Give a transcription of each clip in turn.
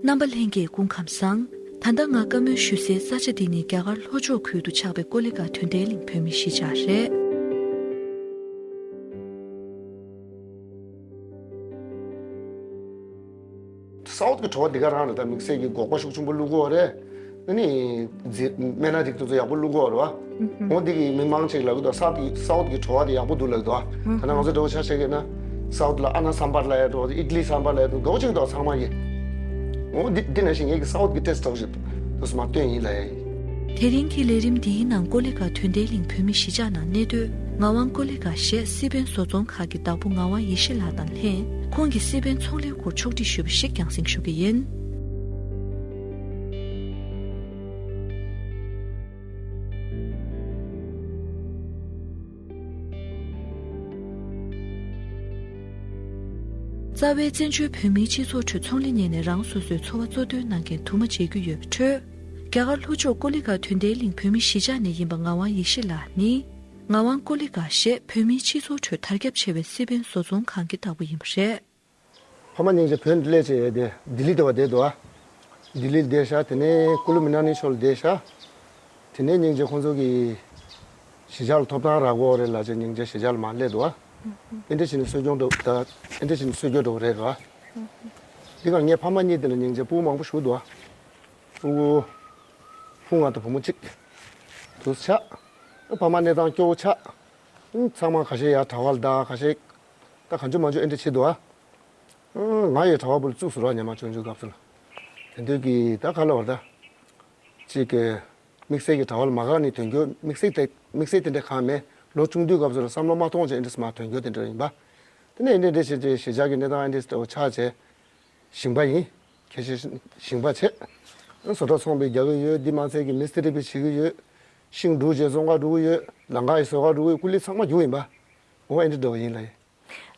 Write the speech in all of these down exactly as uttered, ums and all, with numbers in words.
རྣམ་པ་ལྷན་རྒྱས་སྐུ་ཁམས་བཟང་། ད་ལྟ་ང་བཀའ་མོལ་ཞུ་སའི་ས་ཆ་འདི་ནི་རྒྱ་གར་ལྷོ་ཕྱོགས་ཁུལ་དུ་ཆགས་པའི་ཀོ་ལི་གྷལ་དོན་ལྡན་གླིང་བོད་མིའི་གཞིས་ཆགས་རེད། སའུཐ་གི་བྲོ་བ་འདི་ག་རང་རེད། ད་དམིགས་བསལ་གྱི་སྒོག་པ་ཤུགས་ཆེན་པོ་བླུག་གི་ཡོད་རེད། ཨ་ནི་རྫི་སྨན་སྣ་རིགས་དེ་ཚོ་ཡག་པོ་བླུག་གི་ཡོད་རེད་བ། འོ་འདི་གི་མི་མང་ཅིག་ལབ་གི་འདུག་སའུཐ་གི་སའུཐ་གི་བྲོ་བ་དེ་ཡག་པོ་འདུག་ལབ་གི་འདུག་ད་ནང་ང་ཚོ་འདྲ་བོ་ཆ་བཞག་གི་ན། སའུཐ་ལ་ཨ་ན་སམ་བར་ལབ་ཡ་འདྲ་བོ་ཨིད་ལི་སམ་བར་ལབ་ཡ་འདྲ་བོ་དགའ་བོ་ཅིག་འདུག་ཚང་མ་གི། འོ་འདི་འདི་ནང་བཞིན་ངེད་ཀྱི་སའུཐ་གི་ཊེ་སི་ཊི་འདྲ་བོ་ཞིག་དུ་སུ་མ་སྟོན་ཡིན་ལབ་ཡ་ཡིན། དེ་རིང་གི་ལས་རིམ་འདིའི་ནང་ཀོ་ལི་གྷལ་དོན་ལྡན་གླིང་བོད་མི་གཞིས་ཆགས་ནང་གནས་སྡོད་ངག་དབང་ཀོ་ལི་གྷལ་ཞེས་སི་པན་བཟོ་ཚོང་ཁང་གི་བདག་པོ་ངག་དབང་ཡེ་ཤེས་ལགས་དང་ལྷན་ཁོང་གིས་སི་པན་ཚོང་ལས་སྐོར་ཕྱོགས་སྒྲིག་ཞུས་པ་ཞིག་རྒྱང་སྲིང་ཞུ་གི་ཡིན། རྩ་བའི་བཙན་བྱོལ་བོད་མིའི་སྤྱི་ཚོགས་ཁྲོད་ཚོང་ལས་གཉེར་ནས་རང་སོ་སོའི་འཚོ་བ་གཙོ་འདོན་གནང་མཁན་དུ་མ་མཇལ་རྒྱུ་ཡོད་པའི་ཁྲོད། རྒྱ་གར་ལྷོ་ཕྱོགས་ཀོ་ལི་གྷལ་དོན་ལྡན་གླིང་བོད་མིའི་གཞིས་ཆགས་ནས་ཡིན་པ་ངག་དབང་ཡེ་ཤེས་ལགས་ནི། ངག་དབང་ཀོ་ལི་གྷལ་ཞེས་བོད་མིའི་སྤྱི་ཚོགས་ཁྲོད་དར་ཁྱབ་ཆེ་བའི་སི་པན་བཟོ་ཚོང་ཁང་གི་བདག་པོ་ཡིན་པ་རེད། ཕ་མ་སྙིང་རྗེ་བོད་འདི་སླེབས་བྱས་དེ་ལྡི་ལི་དེ་བ་བསྡད་འདུག་ཨ། ལྡི་ལི་བསྡད་ཤག་དེ་ནས་ཀུ་ལུ་མི་ན་ནི་ཕྱོགས་ལ་བསྡད་ཤག་དེ་ནས་སྙིང་རྗེ་ཁོང་ཚོ་གི་གཞིས་ཆགས་ལ་ཐོབ་ཐང་རག་གོ་རེད་ལབ་བྱས་སྙིང་རྗེ་གཞིས་ཆགས་ལ་མར་སླེབས་འདུག་ཨ། ཨེ་འདྲ་བྱས་ནས་གསོ་སྐྱོང་འགྲོ་ད་ཨེ་འདྲ་བྱས་ནས་གསོ་སྐྱོང་འགྲོ་གི་རེད་ར། འདི་ག་ངའི་ཕ་མ་གཉིས་དེ་ལ་སྙིང་རྗེ་སྤུ་གུ་མང་པོ་བཞུགས་འདུག་ཨ། སྤུ་གུ་བུ་ང་དང་བུ་མོ་གཅིག་དུ་ཆགས། ཕ་མ་གནས་སྟངས་སྐྱོ་བོ་ཆགས། ཚང་མ་ཁ་ཤས་ཡར་གྲྭ་པ་ལ་བདག་ཁ་ཤས། ད་གང་བྱུང་མང་བྱུང་ཨེ་འདྲ་བྱེད་འདུག་ཨ། ང་ཡི་གྲྭ་པ་བུ་ལ་བཙུགས་སོང་ར་ཉི་མ་ཆུང་ཆུང་སྐབས་སུ་ལ། དེ་དུས་ཀྱི་ད་ག་ལ་བར་ད། གཅིག་གི་དམིགས་བསལ་གྱི་གྲྭ་པ་ལ་མ་བཀག་ནས་དོན་འཁྱོལ་དམིགས་བསལ་དེ་དམིགས་བསལ་དེ་འདྲ་གང་མེད། ལོ་ཆུང་དུས་སྐབས་སུ་ལ་བསམ་བློ་མ་ཐོངས་བྱས་ཨེ་འདྲ་སུ་མ་དོན་འཁྱོལ་དེ་འདྲ་ཡིན་པ། དེ་ནས་ཨེ་འདྲ་འདྲ་བྱེད་བྱེད་གཞིས་ཆགས་ཀྱི་གནས་སྟངས་ཨེ་འདྲ་འདྲ་བོ་ཆགས་བྱས། ཞིང་པ་ཡིན། ཁྱེད་ཆོས་ཞིང་པ་བྱས། བཟོ་གྲྭ་ཚོང་པའི་རྒྱག་གི་ཡོད། འདི་མ་ཚད་ཀྱི་མི་སི་ཏི་རི་པའི་བྱེད་ཀྱི་ཡོད། ཤིང་སྒྲུག་བྱས་བཙོང་ག་འགྲོ་གི་ཡོད། ལམ་ཁ་ཡི་བཟོ་ག་འགྲོ་གི་ཡོད། ཀུ་ལི་ཚང་མ་རྒྱུག་ཡིན་པ། འོ་ཨེ་འདྲ་འདྲ་བོ་ཡིན་ལ་ཡིན།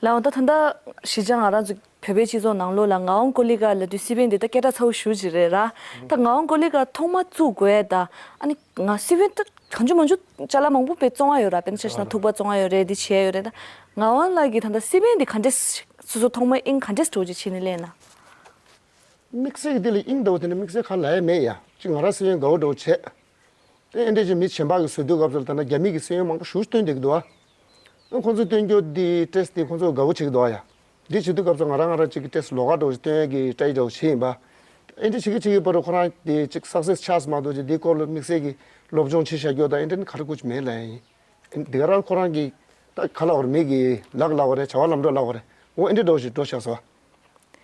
ལའོ་ད་ད་ལྟ་གཞིས་ཆགས་ང་རང་ཚོ་བོད་པའི་སྤྱི་ཚོགས་ནང་ལོགས་ལ་ངག་དབང་ཀོ་ལི་གྷལ་ལབ་དུས་སི་པན་འདི་ད་སྐད་གྲགས་ཚ་བོ་ཞེ་པོ་ཅིག་རེད་ར། ད་ངག་དབང་ཀོ་ལི་གྷལ་ཐོག་མ་བཙུགས་དགོས་ད། ཨ་ནི་ང་སི་པན་ད་གང་བྱུང་མང་བྱུང་ཅ་ལག་མང་པོ་དཔེ་བཙོང་ཡ་ཡོད་ར། དཔེར་ན་ཆ་བཞག་ན་ཐུག་པ་བཙོང་ཡ་ཡོད་རེད། འདི་བྱེད་ཡ་ཡོད་རེད་ད། ངག་དབང་ལགས་ཀྱིས་ད་ལྟ་སི་པན་འདི་ག་འདྲས་སོ་སོ་ཐོག་མ་དབྱིངས་ག་འདྲས་འགྲོ་ཅིག་བྱས་ནས་སླེབས་ན། དམིགས་བསལ་གྱི་དེ་ལ་དབྱིངས་འདྲ་བོ་དེ་འདྲ་དམིགས་བསལ་གང་ལ་ཡ་མེད་ཡ། གཅིག་ང་རང་སི་པན་དགའ་བོ་འདྲ་བོ་བྱས། དེ་ཨེ་འདྲས་ཀྱི་མི་གཞན་པ་གིས་བཟོ་དུས་སྐབས་སུ་ལ་ད་ལྟ་རྒྱ་མི་གི་སི་པན་མང་པོ་ཞེ་པོ་ཅིག་སྟོན་བསྡད་ཀྱི་འདུག་ཨ། ཁོང་ཚོས་སྟོན་རྒྱུ་འདི་ཊེ་སི་ཊི་འདི་ཁོང་ཚོ་དགའ་བོ་བྱེད་ཀྱི་འདུག་ཨ་ཡ། འདི་བྱེད་དུས་སྐབས་སུ་ང་རང་ང་རང་གཅིག་གི་ཊེ་སི་ཊི་ལོགས་ཀ་འདྲ་བོ་ཞིག་སྟོན་ཡས་ཀྱི་ཊའི་འདྲ་བོ་བྱེད་ཡིན་པ། ཨེ་འདྲ་བྱེད་ཀྱི་བྱེད་ཀྱི་བར་དུ་ཁོ་རང་དེ་གཅིག་སག་སེ་སི་ཆགས་སོང་མ་གཏོགས་ཅིག་འདིའི་སྐོར་ལ་དམིགས་བསལ་གྱི་སློབ་སྦྱོང་བྱེད་བཞག་རྒྱུ་དང་ཨེ་འདྲ་ནི་ག་རེ་དགོས་ཀྱི་མེད་ལབ་ཡ་ཡིན། འདི་ག་རང་ཁོ་རང་གི་ད་ག་ལབ་དགོས་རེད། མི་གི་ལག་ལབ་དགོས་རེད། བྱ་བ་ལམ་འགྲོ་ལབ་དགོས་རེད། འོ་ཨེ་འདྲ་འདྲ་བོ་ཞིག་འགྲོ་བཞག་སོང་།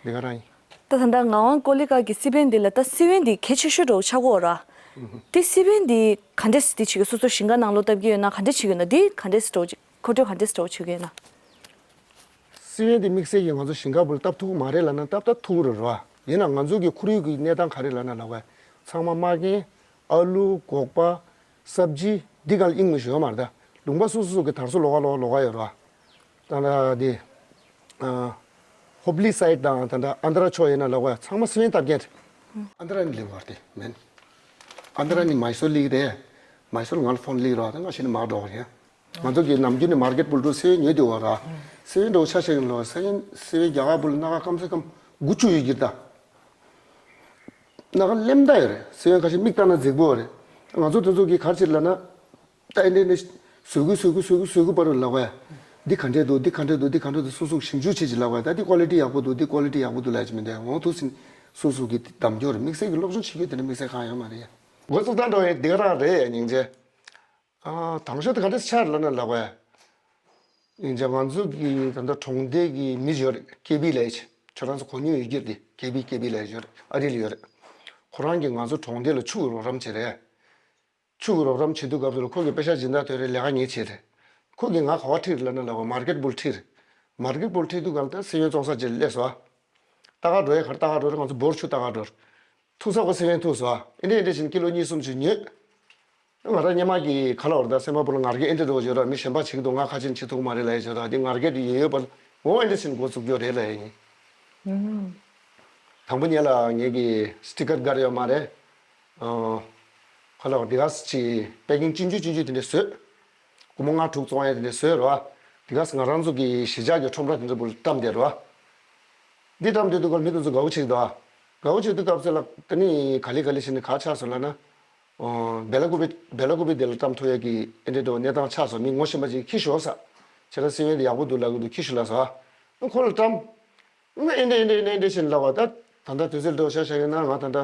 འདི་ག་རང་ཡིན། ད་ད་ལྟ་ངག་དབང་ཀོ་ལི་གྷལ་གྱི་སི་པན་འདི་ལ་ད་སི་པན་འདི་གལ་ཆེ་ཤོས་འདྲ་བོ་ཆགས་ཀྱི་ཡོད་ར། དེ་སི་པན་འདི་ག་འདྲས་སེ་འདི་བྱེད་ཀྱི་སོ་སོ་ཞིང་ཁ་ནང་ལོགས་བཏབ་ཀྱི་ཡོད་ན་ག་འདྲས་བྱེད་ཀྱི་ཡོད་ན། འདི་ག་འདྲས་སེ་འདྲ་བོ་ཅིག་མཁོ་སྤྲོད་ག་འདྲས་སེ་འདྲ་བོ་བྱེད་ཀྱི་ཡོད་ན། སི་པན་འདི་དམིགས་བསལ་གྱིས་ང་ཚོ་ཞིང་ཁ་བུ་ལ་བཏབ་ཐུབ་ཀྱི་མ་རེད་ལབ་ན་བཏབ་ད་ཐུབ་ཀྱི་རེད་ར། ཡིན་ནའང་ང་ཚོ་གི་ཁོར་ཡུག་གི་གནས་སྟངས་ག་རེ་ལབ་ན་ལབ་པ་ཡ། ཚང་མ་མ་རྒན། ཨ་ལུ། སྒོག་པ། སབ་ཇི། འདི་གང་ལ་དབྱིངས་མི་ཞུ་བ་མ་རེད་ད། ལུང་པ་སོ་སོ་སོ་གི་དར་སོ་ལོགས་ཀ་ལོགས་ཀ་ལོགས་ཀ་ཡོད་རེད་བ། ད་ལྟ་འདི། ཨ། ཧོབ་ལི་སའིཌ་དང་ད་ལྟ་ཨན་དྲ་ཕྱོགས་ཡིན་ན་ལབ་དགོས་ཡ་ཚང་མ་སི་པན་བཏབ་མཁན་རེད། ཨན་དྲ་ནི་ལེགས་པར་དེ་མིན། ཨན་དྲ་ནི་མའི་སོར་སླེབས་རེད། མའི་སོར་ང་ལ་ཕོན་སླེབས་རོགས་ད་ང་ཤི་ནི་མར་འགྲོ་གི་རེད། ང་ཚོ་གི་ནམ་རྒྱུན་ནི་མར་ཀེཊ་པུལ་དུ་སི་པན་ཉོས་བསྡད་ཡོད་ར། སི་པན་འདྲ་བོ་ཆ་བཞག་ཡིན་ལོ་སི་པན་སི་པན་རྒྱ་གར་པུལ་སྣ་ཁ་སྐམ་སེ་སྐམ་དགུ་བཅུ་ཡོད་ཀྱི་རེད་ད། སྣ་ཁ་ལེམ་ད་ཡོད་རེད། སི་པན་ཁ་ཤས་མིག་ལྟ་ན་རྫིག་པོ་རེད། ང་ཚོ་དེ་ཚོ་གི་ག་རེ་བྱེད་ལབ་ན། ད་ཨེ་འདྲས་ནས་བཟོ་གི་བཟོ་གི་བཟོ་གི་བཟོ་གི་བར་ལ་ལབ་པ་ཡ། འདི་ག་འདྲས་འདུག་འདི་ག་འདྲས་འདུག་འདི་ག་འདྲས་འདུག་སོ་སོ་ཞིབ་འཇུག་བྱེད་ཅིག་ལབ་པ་ཡ། ད་འདི་ཀོ་ལི་ཊི་ཡག་པོ་འདུག་འདི་ཀོ་ལི་ཊི་ཡག་པོ་འདུག་ལབ་ཅིག་མི་འདུག་འོ་དུ་སིན་སོ་སོ་གི་འདམ་རྒྱུ་རེད། དམིགས་བསལ་གྱི་སློབ་སྦྱོང་བྱེད་རྒྱུ་དེ་འདྲ་དམིགས་བསལ་གང་ཡོད་མ་རེད་ཡ། འགོ་བཙུགས་སྟངས་འདྲ་བོ་ཡིན་འདི་ག་རང་རེད་ཡ། སྙིང་རྗེ། ཨ། དང་ཤོས་དེ་ག་འདྲས་ཆགས་ལབ་ན་ལབ་པ་ཡ། སྙིང་རྗེ། ང་ཚོ་གི་ད་ལྟ་གྲོང་སྡེ་གི་མི་ཡོད་རེད། ཀེ་བི་ལབ་ཡ་ཅིག་ཁྱོད་རང་ཚོ་གོ་མྱོང་ཡོད་ཀྱི་རེད། ཀེ་བི་ཀེ་བི་ལབ་ཡ་ཡོད་རེད། ཨ་རི་ལ་ཡོད་རེད། ཁོ་རང་གིས་ང་ཚོ་གྲོང་སྡེ་ལ་ཆུ་གི་རོགས་རམ་བྱེད་རེད། ཆུ་གི་རོགས་རམ་བྱེད་དུས་སྐབས་སུ་ལ་ཁོ་གིས་པེ་ཤག་སྦྱིན་བདག་ཐོན་རེད། ལས་ཀ་ངས་བྱེད་རེད། ཁོ་གིས་ང་ག་པར་ཁྲིད་རེད་ལབ་ན་ལབ་པ་མར་ཀེཊ་པུལ་ཁྲིད་རེད། མར་ཀེཊ་པུལ་ཁྲིད་དུས་སྒང་ལ་ད་སི་པན་བཙོང་ས་ཅིག་སླེབས་སོང་། ལྟ་ག་འགྲོ་ཡ་གར་ལྟ་ག་འགྲོ་རེད། ང་ཚོ་འབོར་ཆུ་ལྟ་ག་འགྲོ་རེད། ཐུག་ས་ཁོ་སི་པན་ཐུག་སོང་། ཨེ་འདྲས་ཨེ་འདྲས་བྱས་ནས་ཀི་ལོ་གཉིས་གསུམ་ཅིག་ཉོས། ང་རང་སྔོན་མ་གི་ག་ལབ་དགོས་རེད། ད་སེམས་པ་པོ་ལ་ངར་སྐད་ཨེ་འདྲས་འདྲ་བོ་ཡོད་ར། མི་གཞན་པ་བྱེད་ཀྱི་འདུག་ང་ཁ་ཆེ་བྱེད་ཐུབ་ཀྱི་མ་རེད་ལབ་ཡ་ཡོད་ར། འདི་ངར་སྐད་དེ་ཡོད་ཡོད་པ་འོ་ཨེ་འདྲས་བྱས་ནས་འགོ་བཙུགས་རྒྱུ་རེད་ལབ་ཡ་ཡིན། དང་པོ་ཉིད་ལ་ངེད་ཀྱི་སི་ཊི་ཀར་དགར་ཡོད་མ་རེད། ཨ། ཁ་ལག་འདི་ག་ཅིག་པེ་ཀིང་ཅི་འཇུ་ཅི་འཇུ་དེ་འདྲ་བཟོས། སྒོར་མོ་ལྔ་དྲུག་བཙོང་ཡ་དེ་འདྲ་བཟོས་ར། འདི་ག་ང་རང་ཚོ་གི་གཞིས་ཆགས་ཀྱི་ཁྲོམ་ར་དེ་འདྲ་བུ་ལ་བཀྲམ་བསྡད་ར། འདི་བཀྲམ་བསྡད་དུས་སྐབས་མི་དེ་ཚོ་དགའ་བོ་བྱེད་ཀྱི་འདུག་དགའ་བོ་བྱེད་དུས་སྐབས་སུ་ལ་དེ་ནི་ག་ལེ་ག་ལེ་བྱས་ནས་ག་ཆགས་སོང་ལབ་ན། ཨོ། སྦེ་ལ་ཀུ་པེ་སྦེ་ལ་ཀུ་པེ་དེ་ལ་བཀྲམ་ཐུབ་ཡ་གི་ཨེ་འདྲ་འདྲ་བོ་གནས་སྟངས་ཆགས་སོང་། མི་ངོ་ཤེས་པ་ཅིག་ཁྱི་ཤོར་ས། ཁྱེད་རང་སི་ཝེན་དེ་ཡག་པོ་འདུག་ལབ་གི་འདུག་ཁྱི་ཤོར་ལབ་སོང་། ཨ་ཁོ་ལ་བཀྲམ། ཨ་ཨེ་འདྲ་ཨེ་འདྲ་ཨེ་འདྲ་ཨེ་འདྲ་བྱས་ནས་ལབ་པ། ད་ད་ལྟ་དུས་ཚོད་འདྲ་བོ་ཆ་བཞག་ཡིན་ན་ང་ད་ལྟ་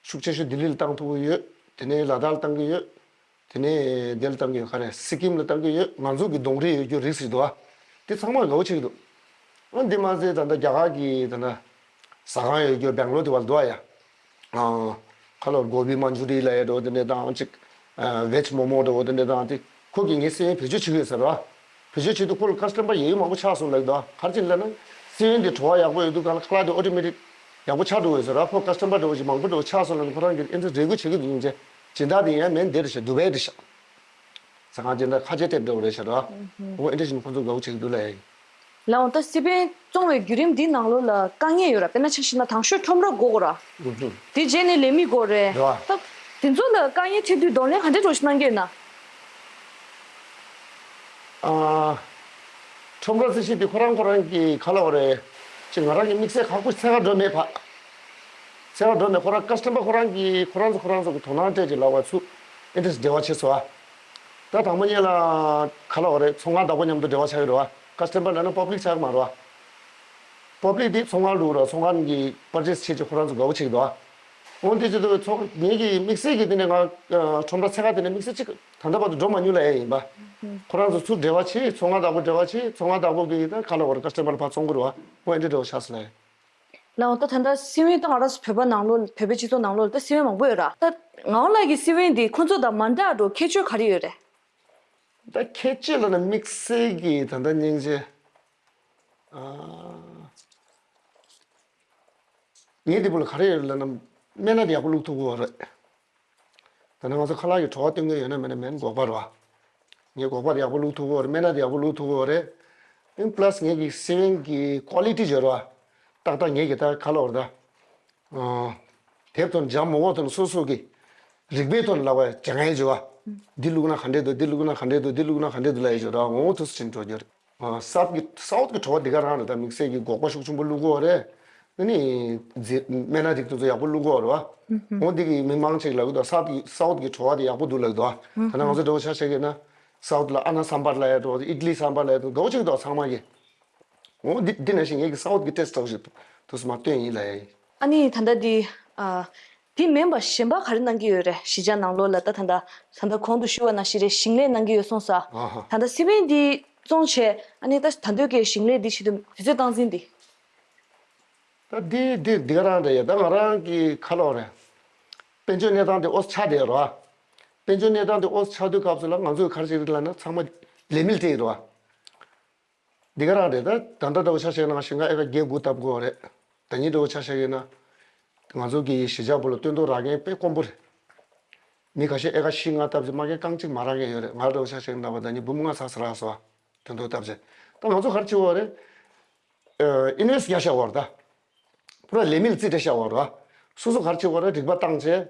ཤུགས་ཆེ་ཤོས་ལྡི་ལི་ལ་བཏང་ཐུབ་ཀྱི་ཡོད། དེ་ནས་ལ་དྭགས་ལ་བཏང་གི་ཡོད། དེ་ནས་དེ་ལ་བཏང་གི་ཡོད། ག་རེ། སི་ཀིམ་ལ་བཏང་གི་ཡོད། ང་ཚོ་གི་གདོང་རིས་ཡོད་རྒྱུ་རིགས་ཟེར་འདུག་ཨ། དེ་ཚང་མ་དགའ་བོ་བྱེད་ཀྱི་འདུག་ཨ་འདི་མ་ཟད་ད་ལྟ་རྒྱ་གར་གྱི་ད་ལྟ་ཟ་ཁང་ཡོད་རྒྱུ་སྦེང་ལོར་དེ་བར་འདུག་ཨ་ཡ། ཨ། ཁ་ལོར་གོ་བི་མན་ཇུ་རི་ལབ་ཡ་འདྲ་བོ་དེ་འདྲ་དང་ཅིག་ཨ། ཝེཇ་མོ་མོ་འདྲ་བོ་དེ་འདྲ་དང་དེ་ཁོ་གིས་ངའི་སི་ཝེན་བེད་སྤྱོད་བྱེད་ཀྱི་ཡོད་ཟེར་བ། བེད་སྤྱོད་བྱེད་དུས་ཁོ་ལ་ཀ་སི་ཊོ་མར་ཡོད་ཡོད་མང་པོ་ཆགས་སོང་ལབ་འདུག་ག་རེ་བྱས་ལབ་ན་སི་ཝེན་དེ་བྲོ་བ་ཡག་པོ་ཡོད་དུས་གང་ལ་ཁ་ལག་དེ་ཨོ་ཊོ་མེ་ཊིག་ཡག་པོ་ཆགས་འགྲོ་གི་ཡོད་ཟེར་བ། ཁོ་ཀ་སི་ཊོ་མར་འདྲ་བོ་ཞིག་མང་པོ་འདྲ་བོ་ཆགས་སོང་ལབ་ནས་ཁོ་རང་གིས་ཨེ་འདྲ་རེ་སྒུག་བྱེད་ཀྱི་འདུག་ཡིན་ཅེ། སྦྱིན་བདག་དེ་ཡང་མེད་འདིར་ཤག་དུ་བའི་འདིར་ཤག་ཟ་ཁང་སྦྱིན་བདག་ཁ་ཆེ་ཐེབས་འདྲ་བོ་རེད་ཤག་ར། འོ་ཨེ་འདྲ་ཞིག་ཁོ་ཚོ་དགའ་བོ་བྱེད་ཀྱི་འདུག་ལབ་ཡ་ཡིན། ལགས་འོང་། ད་སི་པན་བཙོང་བའི་བརྒྱུད་རིམ་འདིའི་ནང་ལོགས་ལ་དཀའ་ངལ་ཡོད་ར། དཔེར་ན་ཆ་བཞག་ན་དང་ཤོས་ཁྲོམ་ར་དགོས་དགོས་ར། ཨུ་ཧུ། དེ་རྗེས་ནས་ལས་མི་དགོས་རེད། རེད་བ། ད་དེ་ཚོ་ལ་དཀའ་ངལ་འཕྲད་དུས་གདོང་ལེན་ག་འདྲས་འདྲ་བོ་ཞིག་གནང་གི་ཡོད་ན། ཨ། ཁྲོམ་ར་ཟེར་བཤད་དུས་ཁོ་རང་ཁོ་རང་གི་ག་ལབ་དགོས་རེད། ཅིག་ང་རང་གི་དམིགས་བསལ་ཁག་པོ་འཚོལ་ག་འགྲོ་མེད་པ། འཚོལ་ག་འགྲོ་མེད། ཁོ་རང་ཀ་སི་ཊོ་མར་ཁོ་རང་གི་ཁོ་རང་ཚོ་ཁོ་རང་ཚོ་གི་དོ་སྣང་སྤྲད་ཅིག་ལབ་པ་ཚུ་ཨེ་འདྲས་འབྲེལ་བ་བྱས་སོང་བ། ད་དང་པོ་ཉིད་ལ་ག་ལབ་དགོས་རེད། ཚོང་ཁང་བདག་པོ་མཉམ་དུ་འབྲེལ་བ་ཆགས་ཀྱི་རེད་བ། ཀ་སི་ཊོ་མར་ལབ་ན་པབ་ལིག་ཆགས་ཀྱི་མ་རེད་བ། པབ་ལིག་དེ་ཚོང་ཁང་འགྲོ་གི་རེད་བ། ཚོང་ཁང་གི་པར་ཆེས་བྱེད་ཅིག་ཁོ་རང་ཚོ་དགའ་བོ་བྱེད་ཀྱི་འདུག་བ། འོན་ཏེ་ཅི་ཐུབ་ཚོགས་ངེད་ཀྱི་དམིགས་བསལ་གྱི་དེ་ནས་ང་ཁྲོམ་ར་འཚོལ་ག་དེ་ནས་དམིགས་བསལ་གཅིག་ད་ལྟ་བར་དུ་འགྲོ་མ་མྱོང་ལབ་ཡ་ཡིན་པ། ཁོ་རང་ཚོ་ཚུར་འབྲེལ་བ་བྱེད། ཚོང་ཁང་བདག་པོ་འབྲེལ་བ་བྱེད། ཚོང་ཁང་བདག་པོ་གིས་ད་ག་ལབ་དགོས་རེད། ཀ་སི་ཊོ་མར་ལ་ཕར་བཙོང་གི་རེད་བ། འོ་ཨེ་འདྲས་འདྲ་བོ་ཆགས་སོང་ལབ་ཡ། ལགས་འོང་། ད་ད་ལྟ་སི་ཝེན་ད་ང་རང་ཚོ་བོད་པ་ནང་ལོགས་བོད་པའི་སྤྱི་ཚོགས་ནང་ལོགས་ལ་ད་སི་ཝེན་མང་པོ་ཡོད་ར། ད་ངག་དབང་ལགས་ཀྱི་སི་ཝེན་འདི་ཁོ་ཚོ་དང་མ་འདྲ་འགྲོ་ཁྱད་ཆོས་ག་རེ་ཡོད་རེད། ད་ཁྱད་ཆོས་ལབ་ན་དམིགས་བསལ་གྱི་ད་ལྟ་སྙིང་རྗེ། ཨ། ངའི་འདི་བུ་ལ་ག་རེ་ཡོད་ལབ་ན་སྨན་སྣ་དེ་ཡག་པོ་བླུགས་ཐུབ་ཀྱི་ཡོད་རེད། ད་ནི་ང་ཚོ་ཁ་ལག་གི་བྲོ་བ་སྟོན་མཁན་ཡོད་ན་མེད་ན་སྨན་སྒོག་པ་རེད་བ། ངའི་སྒོག་པ་དེ་ཡག་པོ་བླུགས་ཐུབ་ཀྱི་ཡོད་རེད། སྨན་སྣ་དེ་ཡག་པོ་བླུགས་ཐུབ་ཀྱི་ཡོད་རེད། ཨིན་པ་ལ་སི་ངེད་ཀྱི་སི་ཝེན་གྱི་ཀོ་ལི་ཊི་ཡོད་རེད་བ། ཏག་ཏག་ངེད་ཀྱི་ད་ག་ལབ་དགོས་རེད་ད། ཨ། དེབ་ཐོག་ནས་སྦྱང་མ་དགོས་ཐོག་ནས་སོ་སོ་གི་རིག་པའི་ཐོག་ནས་ལབ་པ་སྦྱང་ཡས་བྱས་བ། འདི་བླུགས་ན་ག་འདྲས་འདུག་འདི་བླུགས་ན་ག་འདྲས་འདུག་འདི་བླུགས་ན་ག་འདྲས་འདུག་ལབ་ཡས་བྱས་ར། འོ་དུས་སུ་ཕྱིན་འགྲོ་རྒྱུ་རེད། ཨ། སའུཐ་གི་སའུཐ་གི་བྲོ་བ་འདི་ག་རང་རེད། ད་དམིགས་བསལ་གྱི་སྒོག་པ་ཤུགས་ཆེན་པོ་བླུགས་ཀྱི་ཡོད་རེད། ཨ་ནི་རྫི་སྨན་སྣ་རིགས་དེ་ཚོ་ཡག་པོ་བླུགས་ཀྱི་ཡོད་རེད་བ། འོ་འདི་གི་མི་མང་ཅིག་ལབ་ཀྱི་འདུག་སའུཐ་གི་སའུཐ་གི་བྲོ་བ་དེ་ཡག་པོ་འདུག་ལབ་ཀྱི་འདུག་ད་ནང་ཚོ་འདྲ་བོ་ཆ་བཞག་གི་ན་སའུཐ་ལ་ཨ་ན་སམ་བར་ལབ་ཡ་འདྲ་བོ་ཨི་ཌི་ལི་སམ་བར་ལབ་ཡ་འདྲ་བོ་འདྲ་བོ་ཅིག་འདུག་ཚང་མ་གི། འོ་འདི་འདི་ནང་བཞིན་ངེད་ཀྱི་སའུཐ་གི་ཊེ་སི་ཊི་འདྲ་བོ་ཞིག་དུས་སུ་མ་སྟོན་ཡིན་ལབ་ཡ་ཡིན། ཨ་ནི་ད་ལྟ་འདི་ཨ། དེ་མིན་པ་གཞན་པ་ག་རེ་གནང་གི་ཡོད་རེད། གཞིས་ཆགས་ནང་ལོགས་ལ་ད་ད་ལྟ་ད་ལྟ་གོང་དུ་ཞུས་པ་ནང་བཞིན་རེད། ཞིང་ལས་གནང་གི་ཡོད་གསུངས་སོང་། ཨ་ཧ། ད་ལྟ་སི་པན་འདི་བཙོང་བྱས་ཨ་ནི་ད་ད་འདོད་ཀྱི་ཞིང་ལས་འདི་བྱེད་དུས་དུས་ཚོད་སྟངས་འཛིན་འདི། ད་འདི་འདི་འདི་ག་རང་རེད་ཡ། ད་ང་རང་གི་ཁ་ལོག་རེད། དཔལ་འབྱོར་གནས་སྟངས་དེ་ཨོ་ཙི་ཆགས་བསྡད་ཡོད་རེད་བ། དཔལ་འབྱོར་གནས་སྟངས་དེ་ཨོ་ཙི་ཆགས་དུས་སྐབས་སུ་ལ་ང་ཚོས་ག་རེ་བྱེད་ཀྱི་རེད་ལབ་ན་ཚང་མ་ལས་མི་ལ་སྤྲད་ཀྱི་རེད་བ། འདི་ག་རང་རེད། ད་ད་ལྟ་འདྲ་བོ་ཆ་བཞག་ན་ཞིང་ཁ་ཨེ་ཀ་བརྒྱད་དགུ་བཏབ་དགོས་རེད། ད་ཉིན་འདྲ་བོ་ཆ་བཞག་ཡིན་ན། ང་ཚོ་གི་གཞིས་ཆགས་བུ་ལ་སྟོན་ཐོག་རག་མཁན་དཔེ་དཀོན་པོ་རེད། མི་ཁ་ཤས་ཨེ་ཀ་བཞི་ལྔ་བཏབ་ཅིག་མ་མཁན་རྐང་གཅིག་མ་རག་མཁན་ཡོད་རེད། ང་འདྲ་བོ་ཆ་བཞག་ན་བ་ད་ཉིན་འབུམ་ལྔ་ཚར་ཚར་རག་སོང་། སྟོན་ཐོག་བཏབ་ཅིག་ད་ང་ཚོ་ག་རེ་བྱེད་དགོས་རེད། ཨ་ཨིན་ཝེ་སི་ཊི་རྒྱག་བཞག་དགོས་རེད་ད། པུ་ར་ལས་མི་ལ་རྩིས་སྤྲད་བཞག་དགོས་རེད་བ། སོ་སོ་ག་རེ་བྱེད་དགོས་རེད། རིག་པ་བཏང་བྱས།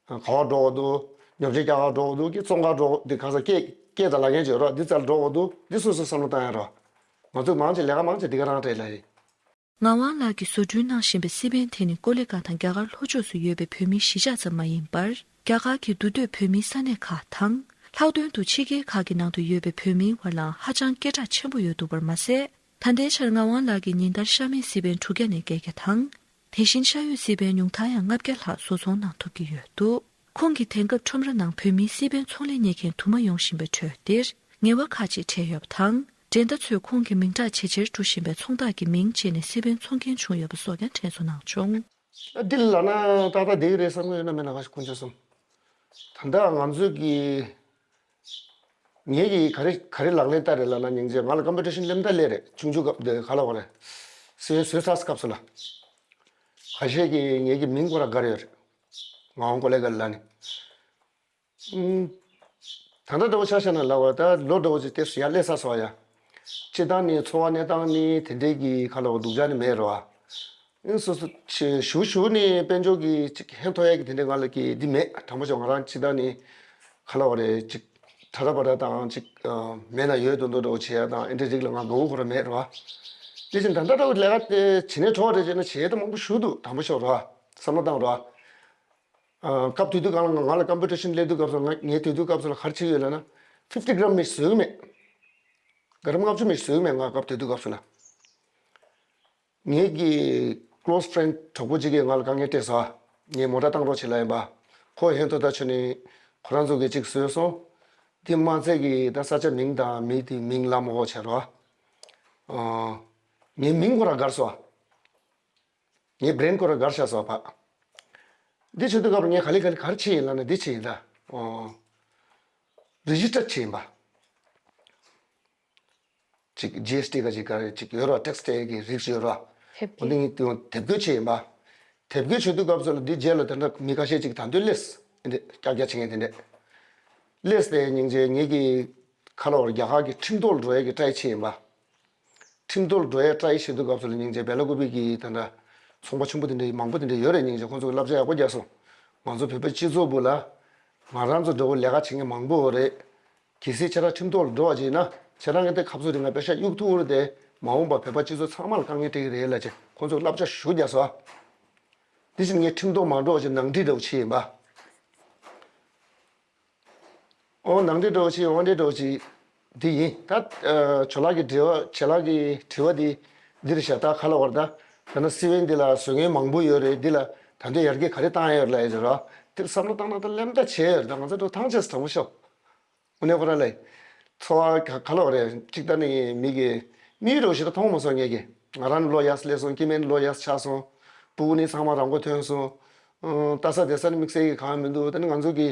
ག་བ་འགྲོ་དགོས་འདུག་ཉོ་ཆ་རྒྱག་ག་འགྲོ་དགོས་འདུག་གི་བཙོང་ག་འགྲོ་དགོས་འདི་ག་ས་སྐད་སྐད་དང་ལབ་མཁན་ཅིག་ཡོད་རེད་བ། འདི་རྩ་ལ་འགྲོ་དགོས་འདུག་འདི་སོ་སོས་བསམ་བློ་བཏང་ཡ་རེད་བ། ང་ཚོས་མང་ཆེ་ལས་ཀ་མང་ཆེ་འདི་ག་རང་རེད་ལབ་ཡིན། ངག་དབང་ལགས་ཀྱིས་བཟོ་སྐྲུན་གནང་བཞིན་པའི་སི་པན་དེ་ནི་ཀོ་ལི་གྷལ་དང་རྒྱ་གར་ལྷོ་ཕྱོགས་སུ་ཡོད་པའི་བོད་མིའི་གཞིས་ཆགས་ཙམ་མ་ཡིན་པར། རྒྱ་གར་གྱི་འདུས་སྡོད་བོད་མིའི་ས་གནས་ཁག་དང་། ལྷག་དོན་དུ་ཕྱི་རྒྱལ་ཁག་གི་ནང་དུ་ཡོད་པའི་བོད་མིའི་བར་ལའང་ཧ་ཅང་སྐད་གྲགས་ཆེན་པོ་ཡོད་འདུག་པར་མ་ཟད། ད་ལྟའི་ཆར་ངག་དབང་ལགས་ཀྱིས་ཉིན་ལྟར་ཤ་མེད་སི་པན་དྲུག་བརྒྱ་ནས་བརྒྱད་བརྒྱ་དང་། དེ་བཞིན་ཤ་ཡོད་སི་པན་ཉུང་མཐར་ཡང་ལྔ་བརྒྱ་ལྷག་བཟོ་ཚོང་གནང་ཐུབ་ཀྱི་ཡོད་འདུག་ཁོང་གིས་དེང་སྐབས་ཁྲོམ་ར་ནང་བོད་མིའི་སི་པན་ཚོང་ལས་གཉེར་མཁན་དུ་མ་ཡོང་བཞིན་པའི་ཁྲོད་འདིར་ངལ་བ་ཁག་ཅིག་འཕྲད་ཡོད་པ་དང་། འགྲན་ཟླ་ཚོས་ཁོང་གི་མིང་གྲགས་ཇེ་ཆེར་འགྲོ་བཞིན་པའི་ཚོང་རྟགས་ཀྱི་མིང་བརྗེས་ནས་སི་པན་ཚོང་མཁན་བྱུང་ཡོད་པ་སོགས་ཀྱང་དྲན་གསོ་གནང་བྱུང་། འདི་ལ་ན་ཏག་ཏག་བསྡད་ཀྱི་རེད་བསམ་གྱི་ཡོད་ན་མེད་ན་ཁ་ཤས་དཀོན་མཆོག་གསུམ། ད་ལྟ་ང་ཚོས་ཀྱི་ངེད་ཀྱིས་ག་རེ་ག་རེ་ལག་ལེན་བསྟར་རེད་ལབ་ན། སྙིང་རྗེ། ང་ལ་ཀམ་པི་ཊི་ཤན་སླེབས་ད་སླེབས་རེད། ཆུང་ཆུང་སྐབས་དེ་ག་ལབ་དགོས་རེད། སི་པན་བཟོས་ཚར་སྐབས་སུ་ལ། ཁ་ཤས་ཀྱིས་ངེད་ཀྱི་མིང་ཁོ་ར་དགའ་རེད་ཡོད་རེད། ངག་དབང་ཀོ་ལེ་གྷལ་ལབ་ནས། ཨུམ། ད་ལྟ་འདྲ་བོ་ཆ་བཞག་ན་ལབ་པ་ད་ལོ་འདྲ་བོ་ཅིག་ཏོག་ཙམ་ཡར་སླེབས་ཚར་སོང་ཡ། སྤྱིར་བཏང་ནི་འཚོ་བ་གནས་སྟངས་ནི་དེ་འདྲའི་གི་ག་ལབ་དགོས་སྡུག་ཅག་ནི་མེད་རེད་བ། ཨིན་སོ་སོ་ཆེ་ཞུ་ཞུ་ནི་དཔལ་འབྱོར་གྱི་ཅིག་ཧན་ཐོ་ཡ་གི་དེ་འདྲའི་ང་ལ་གི་འདི་མེད། དྲང་པོ་ཞུ་ང་རང་ཅི་ད་ནི་ག་ལབ་དགོས་རེད། ཅིག་ཁྲ་ར་པ་ར་དང་ཅིག་མེད་ན་ཡོད་དོ་འདོ་འདྲ་བོ་བྱེད་ཡ་དང་ཨེ་འདྲའི་རིགས་ལ་ང་དགའ་བོ་ཁོ་ར་མེད་རེད་བ། དེ་བཞིན་ད་ལྟ་འདྲ་བོ་ལས་ཀ་དེ་བྱེད་ནས་གྲོགས་རེད་བྱས་ན་བྱེད་ཡ་ད་མང་པོ་ཞུ་འདུག་དྲང་པོ་ཞུ་རེད་བ། བསམ་བློ་བཏང་རོགས། ཨ། སྐབས་དེ་དུས་སྒང་ལ་ང་ང་ལ་ཀམ་པི་ཊི་ཤན་སླེབས་དུས་སྐབས་སུ་ང་ངས་དེ་དུས་སྐབས་སུ་ལ་ག་རེ་བྱེད་ཀྱི་ཡོད་ལབ་ན། ཕིབ་ཊི་གྷ་རམ་མི་བཟོས་ཀྱི་མེད། གྷ་རམ་ལྔ་བཅུ་མི་བཟོས་ཀྱི་མེད་ང་སྐབས་དེ་དུས་སྐབས་སུ་ལ། ངེད་ཀྱི་ཀི་ལོ་སི་ཕི་རེན་ཌི་གྲོགས་པོ་གཅིག་གིས་ང་ལ་དཀའ་ངལ་སྤྲད་སོང་། ངས་མོ་ཊ་བཏང་རོགས་བྱེད་ལབ་ཡིན་པ། ཁོ་ཧན་ཐོ་ད་ཆོ་ནི་ཁོ་རང་ཚོ་གིས་གཅིག་བཟོས་སོང་། དེ་མ་ཚད་ཀྱི་ད་ས་ཆ་མིང་དང་མི་དེ་མིང་ལ་མོ་ཧོ་བྱེད་རོགས། ཨ། ངའི་མིང་ཁོ་རང་སྒར་སོང་། ངའི་བྷི་རེན་ཌི་ཁོ་རང་སྒར་བཞག་སོང་ཕ། འདི་བྱེད་དུས་སྐབས་ངས་ག་ལེ་ག་ལེ་ག་རེ་བྱས་ཡིན་ལབ་ན་འདི་བྱས་ཡིན་ད། ཨོ། རེ་ཇི་སི་ཊར་བྱས་ཡིན་པ། ཅིག་ཇི་ཨེས་ཊི་ག་ཅིག་ག་རེ་ཅིག་ཡོད་ར། ཊེག་སི་སྤྲད་ཀྱི་རིགས་ཡོད་ར། དེབ་འོ་འདི་ངས་དེ་དེབ་སྐྱེལ་བྱས་ཡིན་པ། དེབ་སྐྱེལ་བྱེད་དུས་སྐབས་སུ་ལ་འདི་རྗེས་ལ་དེ་འདྲ་མི་ཁ་ཤས་ཅིག་ད་འདོད་ལེས་འདི་ཀྱག་ཀྱག་བྱེད་མཁན་དེ་འདྲས། ལེས་ཏེ་སྙིང་རྗེ་ངེད་ཀྱི་ཁ་ལོ་བར་རྒྱ་གར་གྱི་ཁྲིམས་ཐོག་ལ་འགྲོ་ཡས་ཀྱི་ཊ་རའི་བྱས་ཡིན་པ། ཁྲིམས་ཐོག་ལ་འགྲོ་ཡས་ཊ་རའི་བྱེད་དུས་སྐབས་སུ་ལ་སྙིང་རྗེ་བེ་ལ་ཀུ་པི་གི་དེ་འདྲ་ཚོང་པ་ཆེན་པོ་དེ་འདྲ་མང་པོ་དེ་འདྲ་ཡོད་རེད། སྙིང་རྗེ་ཁོང་ཚོ་གི་བསླབ་བྱ་ཡག་པོ་རྒྱག་སོང་། ང་ཚོ་བོད་པའི་སྤྱི་ཚོགས་བུ་ལ་ང་རང་ཚོ་འདྲ་བོ་ལས་ཀ་བྱེད་མཁན་མང་པོ་རེད། གལ་སྲིད་ཁྱེད་རང་ཁྲིམས་ཐོག་ལ་འགྲོ་བ་བྱས་ན་ཁྱེད་རང་གི་དེ་ཁ་ཕྱོགས་དེ་ང་པེ་ཤ་གཡུག་ཐུབ་རེད་དེ། མ་འོངས་པ་བོད་པ་སྤྱི་ཚོགས་ཚང་མ་ལ་དཀའ་ངལ་སྤྲད་ཀྱི་རེད་ལབ་བྱས་ཁོང་ཚོ་བསླབ་བྱ་ཞུ་རྒྱག་སོང་། དེ་བཞིན་ངས་ཁྲིམས་ཐོག་མ་འགྲོ་བ་བྱས་ནང་འཁྲིག་འདྲ་བོ་བྱས་ཡིན་པ། ཨོ་ནང་འཁྲིག་འདྲ་བོ་བྱས་དབང་འཁྲིག་འདྲ་བོ་བྱས་འདི་ཡིན་ད། ཨ། ཇོ་ལགས་ཀྱི་དྲི་བ་ཇོ་ལགས་ཀྱི་དྲི་བ་འདི་འདི་རེད་ཤག་ད་ཁ་ལོ་བར་ད་ད་ནི་སི་ཝན་འདི་ལ་བཟོ་མཁན་མང་པོ་ཡོད་རེད། འདི་ལ་ད་འདོད་ཡར་རྒྱས་ག་རེ་བཏང་ཡོད་ལབ་ཡོད་ར། དེར་བསམ་བློ་བཏང་ན་ད་ལམ་ད་བྱས་ཡོད་རེད། ད་ང་ཚོ་འགྲོ་ཐང་ཆད་དྲང་པོ་ཤོག་དངོས་གནས་ཁོ་རང་ལ་འཚོ་བ་ག་ག་ལོག་རེད། གཅིག་ད་ནི་མི་གི་མིའི་རོགས་ཞིག་ད་མཐོང་མ་སོང་ངས་ཀྱི། ང་རང་ནི་ལོ་ཡག་སླེབས་སོང་། སྐྱེ་དམན་ལོ་ཡག་ཆགས་སོང་། སྤུ་གུ་ནི་ཚང་མ་རང་མགོ་ཐོན་སོང་། ཨང་། ལྟ་ས་བསྡད་ས་ནི་དམིགས་བསལ་གྱི་གང་ཡང་མི་འདུག་ད་ནི་ང་ཚོ་གི་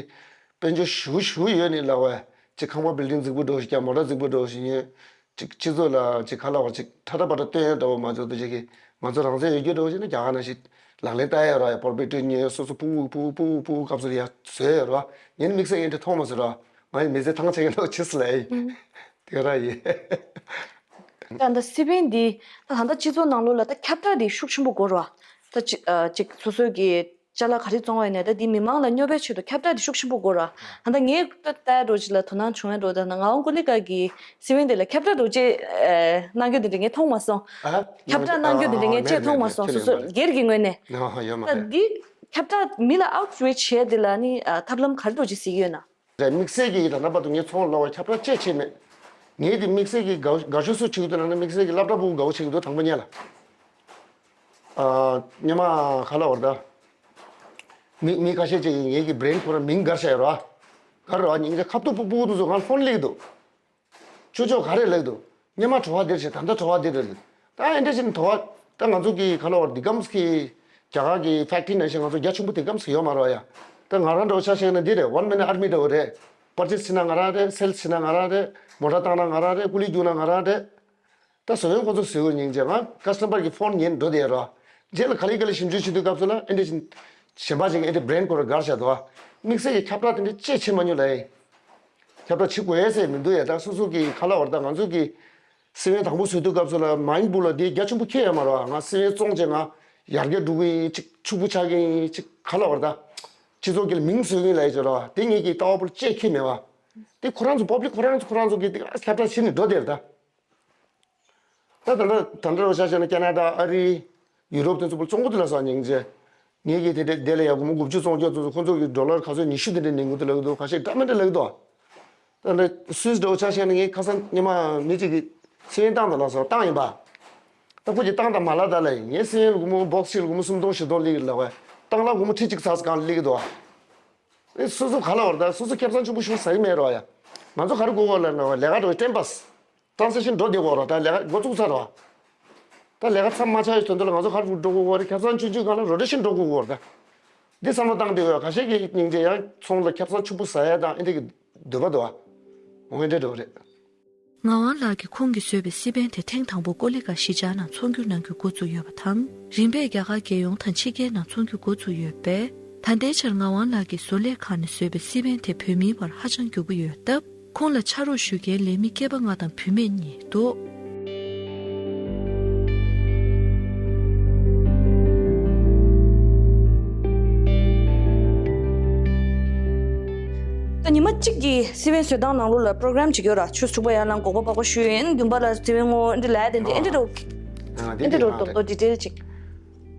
དཔལ་འབྱོར་ཞུ་ཞུ་ཡོད་ནི་ལ་བས་ཅིག་ཁང་པ་བིལ་ཌིང་རྫིག་པོ་འགྲོ་ཞིག་ཀྱང་མོ་ཊ་རྫིག་པོ་འགྲོ་ཞིག་ཉོས། ཅིག་སྤྱི་ཚོགས་ལ་ཅིག་ཁ་ལ་བ་ཅིག་ཁྲ་ཁྲ་པ་ཏྲ་སྟོན་ཡ་འདྲ་བོ་མ་འཇོག་ཏུ་ཅིག་གི་ང་ཚོ་རང་བཙན་ཡོད་རྒྱུ་འདྲ་བོ་ཞིག་ནི་རྒྱ་གར་ནང་བཞིན་ལག་ལེན་བསྟར་ཡ་ར། ཡ་སྤོར་པའི་སྤྲོད་ཉོས། སོ་སོ་ཕུ་བུ་ཕུ་བུ་ཕུ་བུ་ཕུ་བུ་སྐབས་སུ་ཡ་བཟོས་ཡ་ར། ངས་ནི་དམིགས་བསལ་ཡིན་དེ་མཐོང་མ་སོང་ར། ང་ཡི་མི་ཚེ་ཐང་ཆད་ཀྱི་འདྲ་བོ་ཕྱིས་སོང་ལ་ཡ་ཡིན། དེ་ག་ར་ཡིན། ད་ད་སི་པན་འདི་ད་ད་ལྟ་སྤྱི་ཚོགས་ནང་ལོགས་ལ་ད་ཁྱབ་བསྒྲགས་འདི་ཤུགས་ཆེན་པོ་དགོས་ར། ད་ཅིག་ཨ་ཅིག་སོ་སོའི་གི་ཅ་ལག་ག་རེ་བཙོང་བ་ཡིན་ནའི་ད་འདི་མི་མང་ལ་སྙོབ་པའི་ཆེད་དུ་ཁྱབ་བསྒྲགས་འདི་ཤུགས་ཆེན་པོ་དགོས་ར། ད་ད་ངས་ད་ལྟ་འགྲོ་ཅིག་ལ་དོ་སྣང་བྱུང་ཡ་འགྲོ། ད་ན་ངག་དབང་ཀུན་ལེགས་དཀར་གི་སི་པན་འདི་ལ་ཁྱབ་བསྒྲགས་འགྲོ་ཅེས་གནང་རྒྱུ་འདི་འདྲ་ངས་མཐོང་མ་སོང་། ཨ། ཁྱབ་བསྒྲགས་གནང་རྒྱུ་འདི་འདྲ་ངས་ཅེས་མཐོང་མ་སོང་། སོ་སོ་སྒེར་གྱི་ངོས་ནས། ཨ། ཡོད་མ་ད་རེད། འདི་ཁྱབ་བསྒྲགས་མི་ལ་ཨའུཊ་རིཆ་བྱས་འདི་ལ་ནི་ཨ་ཐབས་ལམ་ག་རེ་འགྲོ་ཅིག་གཟིགས་ཡོད་ན། རེད། དམིགས་བསལ་གྱིས་ད་ལྟ་བར་དུ་ངས་ཚོང་ལ་བ་ཁྱབ་བསྒྲགས་ཅེས་བྱས་མེད། ངས་དེ་དམིགས་བསལ་གྱིས་དགའ་དགའ་ཤོས་སུ་ཆུག་དུ་ན་ནི་དམིགས་བསལ་གྱིས་སློབ་གྲྭ་ཕྲུ་གུ་དགའ་བོ་ཆེ་གི་འདུག་དང་པོ་ཉལ་ལ། ཨ། ཉི་མ་ཁ་ལ་བར་ད། མི་མི་ཁ་ཤས་ཅིག་གིས་ངེད་ཀྱི་བྷི་རེན་ཌི་ཁོ་རང་མིང་གར་བྱས་ཡོད་ར། གར་ར་སྙིང་རྗེ་ཁ་ཐུག་ཕུ་ཕུ་དུ་ཚོ་ང་ཕོན་སླེབས་འདུག་ཅོ་ཅོ་ག་རེ་ལབ་འདུག་སྙེ་མ་བྲོ་བ་འདིར་བྱེད། ད་ལྟ་བྲོ་བ་འདིར་རེད། ད་ཨེ་འདྲ་ཞིག་བྲོ་བ་ད་ང་ཚོ་གི་ཁ་ལོ་བར་འདི་གམ་སི་ཀི་རྒྱ་གར་གི་ཕེག་ཊི་རི་ནང་བཞིན་ང་ཚོ་རྒྱ་ཆེན་པོ་དེ་གམ་སི་ཀི་ཡོད་མ་རེད་ཡ། ད་ང་རང་འདྲ་བོ་ཆ་བཞག་ན་འདི་རེད། ཝན་མེན་ཨར་མི་འདྲ་བོ་རེད། པར་ཅེས་བྱེད་ན་ང་རང་རེད། སེལ་བྱེད་ན་ང་རང་རེད། མོ་ཊ་བཏང་ན་ང་རང་རེད། ཀུ་ལི་རྒྱུག་ན་ང་རང་རེད། ད་བཟོ་མཁན་ཁོ་ཚོ་ཟེར་བ་སྙིང་རྗེ་ང་ཀ་སི་ཊ་མར་གི་ཕོན་ཉན་འགྲོ་དེ་རོ། རྗེས་ལ་ག་ལེ་ག་ལེ་ཞིབ་འཇུག་བྱེད་དུས་སྐབས་སུ་ལ་ཨེ་འདྲ་ཞིག་གཞན་པ་ཞིག་ཨེ་འདྲ་བྷི་རེན་ཌི་ཁོ་ར་གར་བྱ་དོ། དམིགས་བསལ་གྱི་ཁྱབ་བསྒྲགས་དེ་འདྲ་ཅེས་བྱེད་མ་མྱོང་ལ་ཡིན། ཁྱབ་བསྒྲགས་བྱེད་དགོས་ཟེར་མི་འདུག་ཡ། ད་སོ་སོ་གི་ཁ་ལ་བར་ད་ང་ཚོ་གི་སི་པན་དང་པོ་བཟོས་དུས་སྐབས་སུ་ལ་མ་ཡིན་པུ་ལ་དེ་རྒྱ་ཆེན་པོ་ཁྱེད་ཡ་མ་རོ། ང་སི་པན་བཙོང་བྱས་ང་ཡར་རྒྱས་འགྲོ་གི་ཡིན། ཅིག་ཕྱུག་པོ་ཆགས་ཀྱི་ཡིན། ཅིག་ཁ་ལ་བར་ད་སྤྱི་ཚོགས་ཀྱི་མིང་བཟོས་ཀྱི་ཡིན་ལ་ཡ་ཅེ་རོ། དེ་ངེད་ཀྱི་ལྟ་བ་པུ་ལ་ཅེས་ཁྱེད་མེད་བ། དེ་ཁོ་རང་ཚོ་པབ་ལིག་ཁོ་རང་ཚོ་ཁོ་རང་ཚོ་གི་དེ་ཁྱབ་བསྒྲགས་བྱེད་ནས་འགྲོ་དེར་ད། ད་ད་ལྟ་ད་ལྟ་རོ་ཆ་བཞག་ན་ཀ་ན་ཌ། ཨ་རི། ཡུ་རོབ་དེ་ཚོ་བཙོང་གི་འདུག་ལ་སོགས་སྙིང་རྗེ། ངེད་ཀྱིས་དེ་འདྲ་དེ་ལ་ཡ་སྒོར་མོ་དགུ་བཅུ་བཙོང་རྒྱུ་དེ་ཚོ་ཁོ་ཚོ་གི་ཌོ་ལར་ག་ཚོད་ཉི་ཤུ་དེ་འདྲ་ཉན་གི་འདུག་ལབ་ཀྱི་འདུག་ཁ་ཤས་འདྲ་མི་འདྲ་ལབ་ཀྱི་འདུག་ད་ལྟ་སུད་སི་འདྲ་བོ་ཆ་བཞག་ན་ངས་ཁ་སང་ཉི་མ་མི་གཅིག་གིས་སི་པན་བཏང་དང་ལ་སོགས་བཏང་ཡིན་པ། ད་ཁོ་གིས་བཏང་དང་མ་ལབ་ད་ལ་ཡིན། ངས་སི་པན་སྒོར་མོ་བོག་སི་གཅིག་ལ་སྒོར་མོ་སུམ་སྟོང་བཞི་སྟོང་སླེབས་ཀྱི་ལབ་པས། བཏང་ལ་སྒོར་མོ་ཁྲི་གཅིག་ཚར་གང་སླེབས་ཀྱི་འདུག་ཨ། ཨེ་སོ་སོ་ག་ལ་བར་ད་སོ་སོ་ཁེ་བཟང་ཆེན་པོ་ཞིག་ཟ་གི་མེད་རོགས་ཡ། ང་ཚོ་ག་རེ་དགོས་གོ་ལབ་ན་ལས་ཀ་འགྲོ་བའི་ཊེམ་པ་སི། ཊ་རན་སེག་ཤན་འགྲོ་བསྡད་དགོས་རོགས། ད་ལས་ཀ་འགོ་བཙུགས་ཚར་རོགས། ད་ལས་ཀ་མཚམས་མ་ཆགས་ཡོད་དོན་དུ་ལ་ང་ཚོ་ག་རེ་འགྲོ་དགོས་གོ་རེད། ཁེ་བཟང་ཆུང་ཆུང་སྒང་ལ་རོ་ཊེ་ཤན་འགྲོ་དགོས་གོ་རེད་ད། འདི་བསམ་བློ་བཏང་བསྡད་ཡོད། ཁ་ཤས་ཀྱིས་སྙིང་རྗེ་ཡང་ཚོང་ལ་ཁེ་བཟང་ཆེན་པོ་ཟ་ཡ་དང་ཨེ་འདྲ་གི་འདོད་པ་འདུག་ཨ། འོ་ཨེ་འདྲ་འགྲོ་རེད། ངག་དབང་ལགས་ཀྱིས་ཁོང་གིས་བཟོས་པའི་སི་པན་དེ་ཐེངས་དང་པོ་ཀོ་ལི་གྷལ་གཞིས་ཆགས་ནང་ཚོང་སྒྱུར་གནང་རྒྱུ་འགོ་བཙུགས་ཡོད་པ་དང་། རིམ་པས་རྒྱ་གར་རྒྱལ་ཡོངས་དང་ཕྱི་རྒྱལ་ནང་ཚོང་རྒྱུ་འགོ་བཙུགས་ཡོད་པས། ད་ལྟའི་ཆར་ངག་དབང་ལགས་ཀྱིས་བཟོ་ལས་ཁང་ནས་བཟོས་པའི་སི་པན་དེ་བོད་མིའི་བར་ཧ་ཅང་མགྱོགས་པོ་ཡོད་སྟབས། ཁོང་ལ་ཕྱག་རོགས་ཞུ་མཁན་ལས་མི་སྐྱེས་པ་ལྔ་དང་བུད་མེད་གཉིས་འདུག་ད་ཉི་མ་གཅིག་གི་སི་པན་བཟོ་སྟངས་ནང་ལོགས་ལ་པོ་རོ་གྷ་རམ་ཅིག་ཡོད་ར། ཆུ་ཚོད་དྲུག་པ་ཡར་ལངས། དགོང་པ་པགས་པ་བཤུ་ཡིན། བདུན་པ་ལ་སི་པན་སྔོ་འདི་ལ་དེ་འདི་ཨེ་འདྲ་རོ། ཨ། ཨེ་འདྲ་རོ། ཏོག་ཏོག་ཌི་ཊེལ་ཅིག་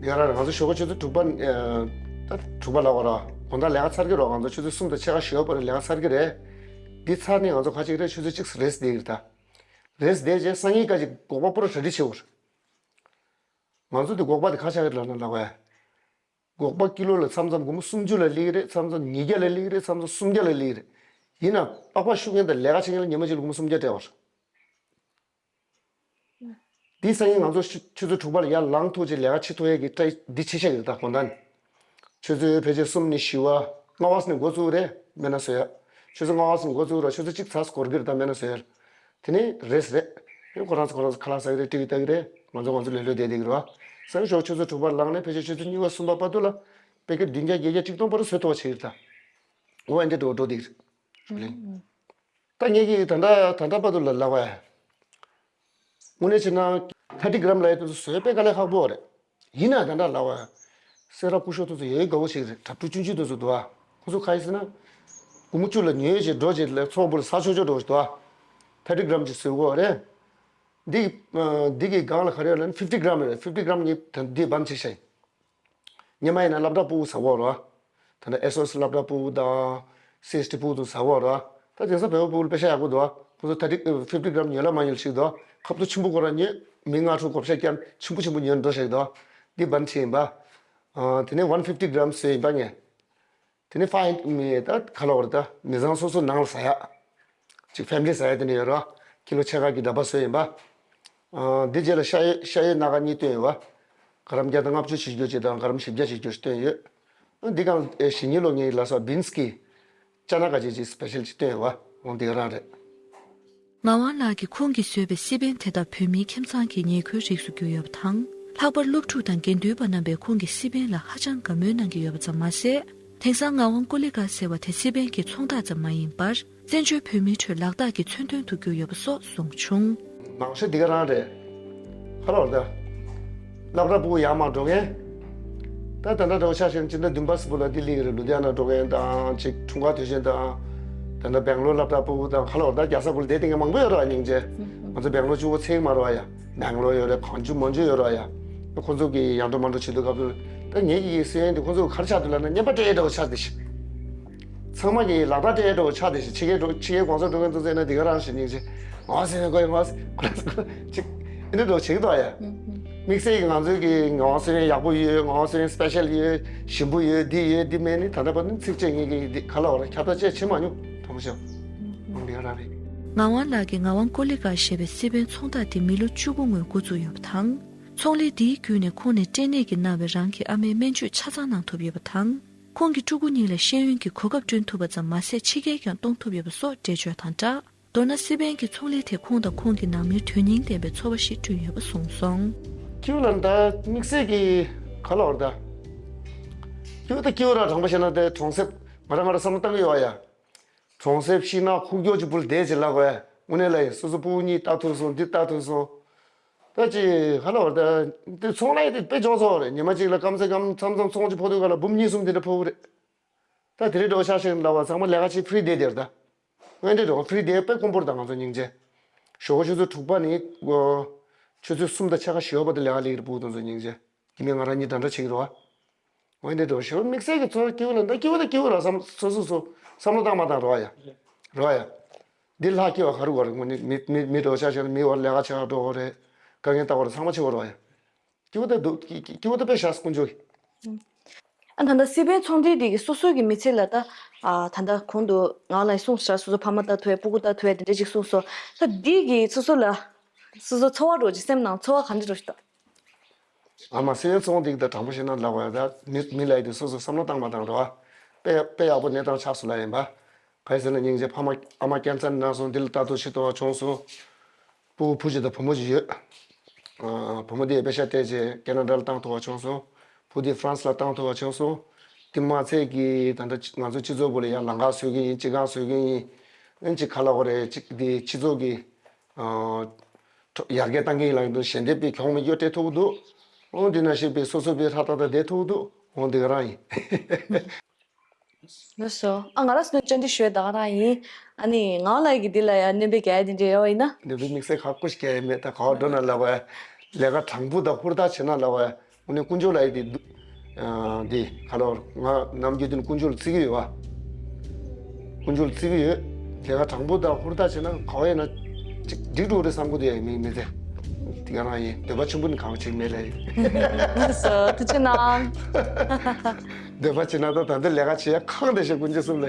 ཡ་ར་ང་ཚོ་ཞོགས་ཀ་ཆུ་ཚོད་དྲུག་པ། ཨ། ད་དྲུག་པ་ལབ་དགོས་ར། དགོང་དག་ལས་ཀ་ཚར་གྱི་རེད། ང་ཚོ་ཆུ་ཚོད་གསུམ་དང་ཕྱེད་ཀ་ཞོགས་པ་རེད། ལས་ཀ་ཚར་གྱི་རེད། འདི་ཚར་ནས་ང་ཚོ་ཁ་ཅིག་རེད། ཆུ་ཚོད་གཅིག་རེ་སི་ཊི་བསྡད་ཀྱི་རེད་ད། རེ་སི་ཊི་བསྡད་རྗེས་སང་ཉིན་སྐད་ཅིག་སྒོག་པ་པུ་ར་གྲ་སྒྲིག་བྱེད་དགོས་རེད། ང་ཚོ་འདི་སྒོག་པ་དེ་ག་ཆགས་ཀྱི་རེད་ལབ་ན་ལབ་དགོས་ཡ། སྒོག་པ་ཀི་ལོ་ལ་མཚམས་མཚམས་སྒོར་མོ་སུམ་ཅུ་ལ་སླེབས་ཀྱི་རེད། མཚམས་མཚམས་ཉིས་བརྒྱ་ལ་སླེབས་ཀྱི་རེད། མཚམས་མཚམས་སུམ་བརྒྱ་ལ་སླེབས་ཀྱི་རེད། ཡིན་ནའང་པགས་པ་བཤུ་མཁན་དང་ལས་ཀ་བྱེད་མཁན་ལ་ཉི་མ་གཅིག་ལ་སྒོར་མོ་སུམ་བརྒྱ་སྤྲད་པ་རེད། འདི་སང་ཉིན་ང་ཚོ་ཆུ་ཆུ་ཚོད་དྲུག་པ་ལ་ཡར་ལངས་ཐུབ་ཅིག་ལས་ཀ་བྱེད་ཐུབ་ཡས་ཀྱི་ཊའི་འདི་བྱེད་ཤག་ཡོད་ད་དགོང་དག་ནས། ཆུ་ཚོད་ཕལ་ཆེར་གསུམ་ནས་བཞི་པ། ལྔ་པ་ནས་འགོ་བཙུགས་རེད། སྨན་སྣ་བཟོ་ཡ། ཆུ་ཚོད་ལྔ་པ་ནས་འགོ་བཙུགས་ར་ཆུ་ཚོད་གཅིག་ཚར་འགོར་གྱི་རེད་ད་སྨན་སྣ་བཟོ་ཡ། དེ་ནས་རེ་སི་ཊི་རེད། ཁོ་རང་ཚོ་ཁོ་རང་ཚོ་ཁ་ལག་ཟ་གི་རེད། ཊི་ཝི་ལྟ་གི་རེད། ང་ཚོ་ང་ཚོ་ལས་ལོས་བསྡད་བསྡད་ཀྱི་རེད་བ། སང་ཞོགས་ཆུ་ཚོད་དྲུག་པ་ལངས་ནས་ཕལ་ཆེར་ཆུ་ཚོད་གཉིས་པ་གསུམ་པ་བར་དུ་ལ་པེ་ཀེཊ་བདུན་བརྒྱ་བརྒྱད་བརྒྱ་ཆིག་སྟོང་བར་དུ་བཟོ་ཐུབ་པ་བྱེད་ཀྱི་རེད་ད། འོ་ཨེ་འདྲ་འགྲོ་འགྲོ་བསྡད་ཀྱི་རེད། ཞུ་ལེ། ད་ངེད་ཀྱིས་ད་ལྟ་ད་ལྟ་བར་དུ་ལ་ལབ་པ། དངོས་གནས་བྱས་ན་ཐར་ཊི་གྷ་རམ་ལབ་ཡ་དེ་ཚོ་བཟོས་དཔེ་དཀའ་ལས་ཁག་པོ་རེད། ཡིན་ན་ད་ལྟ་ལབ་པ། སེ་ར་སྐུ་ཞབས་དེ་ཚོ་ཡོད་དགའ་བོ་ཞིག་རེད། དྲ་ཕྲུག་ཆུང་ཆུང་དེ་ཚོ་འདུག་ཨ། ཁོ་ཚོ་ག་ཡིན་ཟེར་ན། སྒོར་མོ་བཅུ་ལ་ཉོས་བྱས་འགྲོ་བྱས་ལ་ཚོགས་པོ་ལ་ཟ་ཆོག་ཆོག་འགྲོ་ཞིག་འདུག་ཨ། ཐར་ཊི་གྷ་རམ་ཅིག་བཟོས་ཀྱི་ཡོད་རེད། འདི་འདི་གི་སྒང་ལ་ག་རེ་ཡོད་ལབ་ན་ཕིབ་ཊི་གྷ་རམ་རེད། ཕིབ་ཊི་གྷ་རམ་གྱི་ད་འདི་སྦན་བྱས་ཤག་ཡིན། སྔོན་མ་ཡིན་ན་སློབ་གྲྭ་ཕྲུ་གུ་ཟ་གི་ཡོད་རེད་བ། ད་ལྟ་ཨེ་སི་ཨོ་སི་སློབ་གྲྭ་ཕྲུ་གུ་དང་སི་ཨེས་ཊི་ཕྲུ་གུ་དང་ཟ་གི་ཡོད་རེད་བ། ད་དེང་སང་བོད་པ་ཕྲུ་གུ་ལ་དཔེ་ཤ་ཡག་པོ་འདུག་བ། ཁོ་ཚོ་ཐར་ཊི་ཕིབ་ཊི་གྷ་རམ་ཉོས་ལ་མ་ཉོས་ལ་ཞིག་འདུག་བ། ཁབ་ཏོ་ཆེན་པོ་ཁོ་རང་ཉོས། མི་ལྔ་དྲུག་བགོ་བཤའ་བརྒྱབ་ཆེན་པོ་ཆེན་པོ་ཉོས་འགྲོ་ཞིག་འདུག་བ། འདི་སྦན་བྱས་ཡིན་པ། ཨ། དེ་ནས་ཝན་ཕིབ་ཊི་གྷ་རམ་བཟོས་ཡིན་པ་ངས། དེ་ནས་ཕའི་མི་ད་ག་ལབ་དགོས་རེད་ད། མི་ཚང་སོ་སོ་ནང་ལ་ཟ་ཡ། ཅིག་ཕེ་མི་ལི་ཟ་ཡ་དེ་འདྲ་ཡོད་རེད་བ། ཀི་ལོ་ཕྱེད་ཀ་གི་འདྲ་པར་བཟོས་ཡིན་པ། ཨ། འདི་རྗེས་ལ་ཤ་ཡོད་ཤ་ཡོད་སྣ་ཁ་གཉིས་བཏོན་ཡོད་བ། ག་རམ་བརྒྱ་དང་ལྔ་བཅུ་བྱེད་རྒྱུ་ཅིག་དང་ག་རམ་བཞི་བརྒྱ་བྱེད་རྒྱུ་ཞིག་བཏོན་ཡོད། ཨ། འདི་སྒང་ཨེ་ཞེ་གཉིས་ལོ་ངས་ལ་སོགས་བིན་སི་ཀྱི་ཅ་ན་ཀ་ཅིག་ཅིག་སི་པེ་ཤལ་ཅིག་བཏོན་ཡོད་བ། འོང་འདི་ག་རང་རེད། ངག་དབང་ལགས་ཀྱིས་ཁོང་གིས་བཟོས་པའི་སི་པན་དེ་དག་བོད་མིའི་ཁྱིམ་ཚང་གི་ཉེ་འཁོར་རིགས་སུ་གྱུར་ཡོད་པ་དང་། ལྷག་པར་སློབ་ཕྲུག་དང་དགེ་འདུན་པ་རྣམ་པས་ཁོང་གི་སི་པན་ལ་ཧ་ཅང་དགའ་མོས་གནང་གི་ཡོད་པ་ཙམ་མ་ཟད། དེང་སང་ངག་དབང་ཀོ་ལི་གྷལ་ཟེར་བ་དེ་སི་པན་གྱི་ཚོང་རྟགས་ཙམ་མ་ཡིན་པར། བཙན་བྱོལ་བོད་མིའི་ཁྲོད་ལག་རྟགས་ཀྱི་མཚོན་དོན་དུ་གྱུར་ཡོད་པ་སོགས་གསུངས་བྱུང་། མང་ཤོས་འདི་ག་རང་རེད། ཧ་ལོ་ད། སློབ་གྲྭ་ཕྲུ་གུ་ཡར་མར་འགྲོ་མཁན། ད་ད་ལྟ་འདྲ་བོ་ཆ་བཞག་ན་སྤྱི་ཟླ་བདུན་པ་ཟེར་བ་ལ་ལྡི་ལི་གི་རེད། ལུ་དྷི་ཡ་ན་འགྲོ་མཁན་དང་ཅིག་འཁྲུངས་སྐར་དུས་ཆེན་དང་། ད་ལྟ་སྦེང་ལོར་སློབ་གྲྭ་ཕྲུ་གུ་དང་ཧ་ལོ་ད་རྒྱལ་ས་ཕྲུ་གུ་ལ་བསྡད་བསྡད་མཁན་མང་པོ་ཡོད་རེད་བ་སྙིང་རྗེ། ང་ཚོ་སྦེང་ལོར་གཅིག་པོ་ཚད་མ་རེད་བ་ཡ། མེང་ལོར་ཡོད་རེད། གང་བྱུང་མང་བྱུང་ཡོད་རེད་བ་ཡ། ཁོ་ཚོ་གི་ཡར་འགྲོ་མར་འགྲོ་བྱེད་དུས་སྐབས་དུ། ད་ངེད་ཀྱི་སི་པན་དེ་ཁོ་ཚོ་ག་རེ་ཆགས་འདུག་ལབ་ན་རྔན་པ་སྤྲད་འདྲ་བོ་ཆགས་བསྡད་ཤག་ཚང་མ་གི་ལག་རྟགས་སྤྲད་འདྲ་བོ་ཆགས་བསྡད་ཤག་ཕྱི་རྒྱལ་འགྲོ་ཕྱི་རྒྱལ་གོང་ས་འགྲོ་མཁན་ཚོ་ཟེར་ན་འདི་ག་རང་ཞིག་སྙིང་རྗེ། ང་སི་པན་གོ་ཡ་ང་སི་ཁོ་རང་ཚོ་ཅིག་ཨེ་འདྲ་འདྲ་བོ་བྱེད་ཀྱི་འདུག་ཡ། དམིགས་བསལ་གྱི་ང་ཚོའི་གི་ངག་དབང་སི་པན་ཡག་པོ་ཡོད། ངག་དབང་སི་པན་སི་པེ་ཤལ་ཡོད། ཞིམ་པོ་ཡོད། འདི་ཡོད་འདི་མེད་ནི་ད་ལྟ་བར་དུ་ཚིག་བཅད་ངེད་ཀྱི་འདི་ག་ལ་བ་ར་ཁྱབ་བསྒྲགས་བཅས་བྱེད་མ་མྱོང་དྲང་པོ་བཤད། འོང་འདི་ག་རང་རེད། ངག་དབང་ལགས་ཀྱིས་ངག་དབང་ཀོ་ལི་གྷལ་ཞེས་པའི་སི་པན་ཚོང་རྟགས་འདི་མི་ལོ་བཅུ་དགུ་སྔོན་འགོ་བཙུགས་ཡོད་པ་དང་། ཚོང་ལས་འདིའི་བརྒྱུད་ནས་ཁོང་ནས་སྤྲད་ནད་ཀྱིས་མནར་བའི་རང་གི་ཨ་མའི་སྨན་བཅོས་ཆ་ཚང་གནང་ཐུབ་ཡོད་པ་དང་། ཁོང་གི་ཕྲུ་གུ་གཉིས་ལ་ཤེས་ཡོན་གྱི་གོ་སྐབས་བསྐྲུན་ཐུབ་པ་ཙམ་མ་ཟད་ཕྱི་རྒྱལ་ཀྱང་གཏོང་ཐུབ་ཡོད་པ་སོགས་འགྲེལ་བརྗོད་དང་སྦྲགས། མདོར་ན་སི་པན་གྱི་ཚོང་ལས་དེ་ཁོང་དང་ཁོང་གི་ནང་མིར་དོན་སྙིང་ལྡན་པའི་ཚོར་བ་ཞིག་བསྐྲུན་ཡོད་པ་གསུངས་སོང་། སྐྱིད་པོ་ལ་ད་དམིགས་བསལ་གྱི་ག་ལ་བར་ད། སྐྱིད་པོ་ད་སྐྱིད་པོ་ར་དྲང་པོ་བཤད་ན་དེ་གྲོང་གསེབ་ང་རང་ང་རང་བསམ་བློ་བཏང་གི་ཡོད་ཡ། གྲོང་གསེབ་ཤིང་ནགས་ཁུག་ཀྱོག་ཅིག་བུ་ལ་བསྡད་ཅིག་ལབ་དགོས། དངོས་གནས་ལ་ཡིན་སོ་སོ་ཕྲུ་གུ་གཉིས་ལྟ་ཐུབ་སོང་འདི་ལྟ་ཐུབ་སོང་། ད་ཅི་ཧ་ལ་བར་ད་འདི་ཚོང་ལས་དེ་དཔེ་ལྕོགས་ཚོགས་རེད། ཉི་མ་གཅིག་ལ་སྐམ་སེ་སྐམ་མཚམས་མཚམས་ཚོང་ཅིག་ཕོག་དུས་ག་ལ་འབུམ་གཉིས་གསུམ་དེ་འདྲ་ཕོག་གི་རེད། ད་དེ་རིང་འགྲོ་ཤག་ཤིང་ལབ་པ་ཚང་མ་ལས་ཀ་ཅིག་ཕི་རི་བསྡད་དེ་རེད་ད། དངོས་འབྲེལ་འགྲོ་ཕི་རི་བསྡད་དཔེ་དཀོན་པོ་རེད་ད་ང་ཚོ་སྙིང་རྗེ། ཞོགས་པ་ཆུ་ཚོད་དྲུག་པ་ནས་ཆུ་ཚོད་གསུམ་དང་ཕྱེད་ཀ་བཞི་པ་བར་དུ་ལས་ཀ་ལས་ཀྱི་རེད་ཕྲུ་གུ་དེ་ཚོ་སྙིང་རྗེ། ཉི་མ་ང་རང་གཉིས་འདྲ་འདྲ་བྱེད་ཀྱི་རེད་བ། འོན་ཏེ་འགྲོ་ཞོར་དམིགས་བསལ་གྱི་ཚོར་སྐྱིད་པོ་ལ་འདི་སྐྱིད་པོ་དང་སྐྱིད་པོ་ར་བསམ་སོ་སོ་སོ་བསམ་བློ་བཏང་མ་བཏང་རོགས་ཡ། རོགས་ཡ། འདི་ལྷག་སྐྱིད་པ་ག་རུ་ག་རུ་དངོས་གནས་མི་མི་མི་འགྲོ་ཆ་ཆ་མི་བར་ལས་ཀ་བྱེད་ག་འགྲོ་གོ་རེད། དཀའ་ངལ་ལྟ་བ་རེད་ཚང་མ་བྱེད་གོ་རོགས་ཡ། སྐྱིད་པོ་དང་སྡུག་སྐྱིད་སྐྱིད་པོ་དང་དཔེ་ཤ་སྐུ་འཇོག་གི། ཨ་ད་ལྟ་སི་པན་ཚོང་འབྲེལ་འདི་གི་སོ་སོ་གི་མི་ཚེ་ལ་ད་ཨ་ད་ལྟ་གོང་དུ་ང་ལ་གསུངས་ཤག་སོ་སོ་ཕ་མ་ལྟ་ཐུབ་ཡ་སྤུ་གུ་ལྟ་ཐུབ་ཡ་དེ་འདྲ་ཅིག་གསུངས་སོང་། ད་འདི་གི་སོ་སོ་ལ་སོ་སོ་ཚོར་བ་འདྲ་ཅིག་སེམས་ནང་ཚོར་བ་ག་འདྲ་འདྲ་ཞིག་འདུག་ཨ་མ་སེ་ཚོང་འདི་ད་དྲང་པོ་བཤད་ན་ལབ་པ་ཡ་ད་མི་མི་ལ་ཡི་དེ་སོ་སོ་བསམ་བློ་བཏང་མ་བཏང་རོགས། དཔེ་དཔེ་ཡག་པོ་གནས་སྟངས་ཆགས་སོང་ལ་ཡིན་པ། ག་རེ་ཟེར་ན་སྙིང་རྗེ་ཕ་མ་ཨ་མ་སྐྱག་རྫུན་ན་སོང་འདི་ལ་ལྟ་རྟོག་བྱེད་ཐུབ་པ་བྱུང་སོང་། སྤུ་གུ་བུ་གཅིག་དང་བུ་མོ་གཅིག་ཡོད། ཨ་བུ་མོ་དེ་པེ་ཤ་སྤྲད་རྗེས་ཁེ་ན་ཌ་ལ་བཏང་ཐུབ་པ་བྱུང་སོང་། བུ་དེ་ཧྥ་རན་སི་ལ་བཏང་ཐུབ་པ་བྱུང་སོང་། དེ་མ་ཚད་ཀྱི་ད་ལྟ་ང་ཚོ་སྤྱི་ཚོགས་སྦུག་ལ་ཡང་ལམ་ཁ་བཟོ་གི་ཡིན། སྤྱི་ཁང་བཟོ་གི་ཡིན། ཨ་ནི་ཅིག་ག་ལ་གོ་རེད་ཅིག་དེ་སྤྱི་ཚོགས་ཀྱི་ཨ་ཡར་རྒྱས་བཏང་གི་ཡིན་ལབ་ཀྱི་འདུག་ཞལ་འདེབས་པའི་གྱོང་མི་སྐྱོ་སྤྲད་ཐུབ་ཀྱི་འདུག་འོ་འདི་ནང་བཞིན་པའི་སོ་སོ་པའི་ཧྲ་ཏག་ཏག་བསྡད་ཐུབ་ཀྱི་འདུག་འོ་འདི་ག་རང་ཡིན། ལགས་སོ། ཨ་ང་རང་ཚོ་ནས་བཅར་འདྲི་ཞུ་ཡ་ད་ག་རང་ཡིན། ཨ་ནི་ངག་དབང་ལགས་ཀྱིས་འདི་ལ་ཡ་སྣོན་པ་རྒྱག་ཡ་དེ་འདྲ་ཡོད་པ་ཡིན་ན། སྣོན་པ་དམིགས་བསལ་ཁག་པོ་ཞིག་རྒྱག་ཡ་མེད། ད་ག་བ་འགྲོ་ན་ལབ་པ་ཡ། ལས་ཀ་དྲང་པོ་དང་ཧུར་ཐག་བྱེད་ན་ལབ་པ་ཡ། དངོས་གནས་དཀོན་མཆོག་ལ་ཡི་དེ་འདུག་ཨ་འདི་ག་ལོར་ང་ནམ་རྒྱུན་དུ་དཀོན་མཆོག་ལ་བརྩི་གི་ཡོད་བ། དཀོན་མཆོག་ལ་བརྩི་གི་ཡོད། ལས་ཀ་དྲང་པོ་དང་ཧུར་ཐག་བྱས་ན་ག་བ་ཡིན་ན་ཅིག་འགྲིག་འགྲོ་རེད་བསམ་གི་འདུག་ཡ། མི་མི་ཚེ་དེ་ག་རང་ཡིན། འདོད་པ་ཆེན་པོ་ནི་གང་བྱེད་མེད་ལ་ཡིན། ལགས་སོ། ཐུགས་རྗེ་གནང་། འདོད་པ་བྱེད་ན་ད་ད་འདི་ལས་ཀ་བྱེད་ཡ་ཁག་འདི་ཞེས་དཀོན་མཆོག་གསུམ་ལ།